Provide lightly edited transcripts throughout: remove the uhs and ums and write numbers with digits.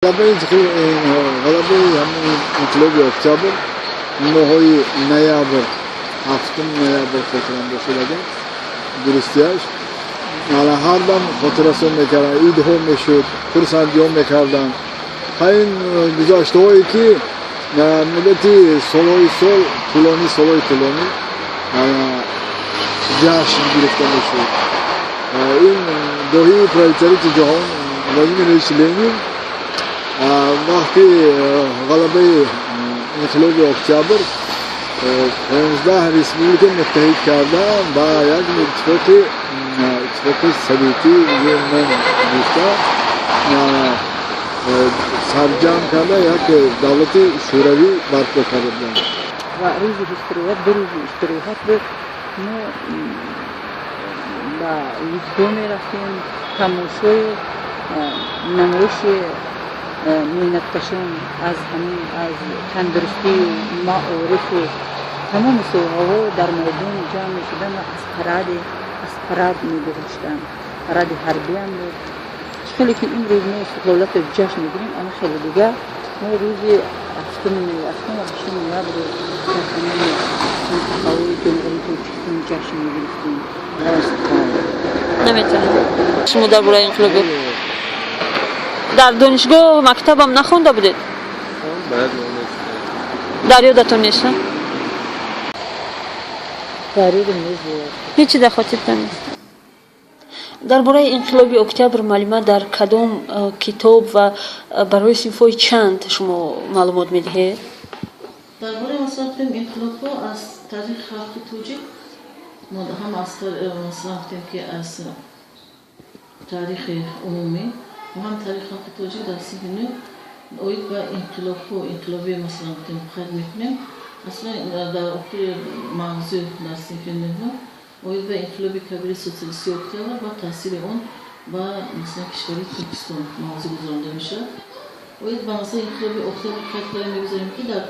Ғалабаи инқилоби октябр моҳҳои ноябр, 7 ноябр хотирам бошад, агар дурустияш, ҳар дам хотиррасон мекарданд, идҳо мешуд, хурсандиҳо мекарданд. Ин гузаштаҳое ки муддати солҳои сол тӯлонӣ, солҳои тӯлонӣ ҷашн гирифта мешуд. Ин доҳии пролетариати ҷаҳон Владимир Ильич Ленин вақти ғалабаи инқилоби октябр 15 республика муттаҳид карда, ба як иттифоқи советӣ ном гуфта, сарҷамъ карда, як давлати шӯравӣ барпо карда буданд. Ва рӯзи истироҳат, 2 рӯзи истироҳат буд, мо ба Иидгоҳ мерафтем, тамошои намоиши меҳнаткашон аз ҳамин, аз тандурустию маорифу тамоми соҳаҳо дар майдон ҷамъ мешуданд ва аз парад мегузаштанд. Паради ҳарбиам буд. Чӣ хеле ки имрӯз мо истиқлолиятро ҷашн мегирем, ама хеле дигар мо рӯзи 7 ва 8 ноябрро дар тамоми минтақаҳои Ҷумҳурии Тоҷикистон ҷашн мегирифтем. Наметавонам. Шумо дар бораи инқилоби дар донишгоҳ, мактабам нахонда будед? Дар ёдатон нест? Дар ёдам нест. Ҳечи дар хотиртон нест? Дар бораи инқилоби октябр, муаллима, дар кадом китоб ва барои синфҳои чанд шумо маълумот медиҳед? Дар бораи, масалан, гуфтем, инқилобҳо аз таърихи халқи тоҷик, мо ҳам аз, масалан, гуфтем, ки аз таърихи умумӣ ва ҳам таърихи халқи тоҷик дар синфи нӯҳ оид ба инқилобҳо, инқилоби, масалан, гуфтем, қайд мекунем. Аслан дар охири мавзӯъ дар синфи нӯҳум оид ба инқилоби кабири социалистии октябр ва таъсири он ба, масалан, кишвари Туркистон мавзӯъ гузаронда мешавад. Оид ба, масалан, инқилоби октябр қайд карда мегузарем, ки дар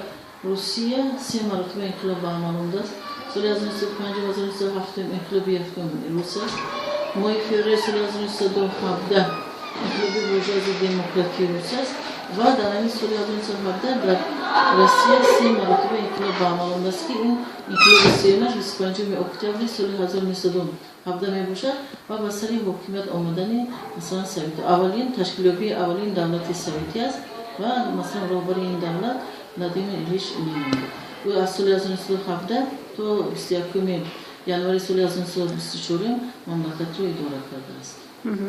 Русия се маротиба инқилоб ба амал омадааст. Соли 1905, 1907 инқилоби ҳафтум рус аст, моҳи феврали соли 1917 инқилоби буржуази демократии рус аст ва дар ҳамин соли 1917 дар Россия се маротиба инқилоб ба амал омадааст, ки ин инқилоби сеюмаш 25 октябри соли 1917 мебошад ва ба сари ҳокимият омадани, масалан, совет, аввалин ташкилёбии аввалин давлати советӣ аст ва, масалан, роҳбари ин давлат Владимир Ильич Ленин буд. Ӯ аз соли 1917 то 21 январи соли 1924 мамлакатро идора кардааст.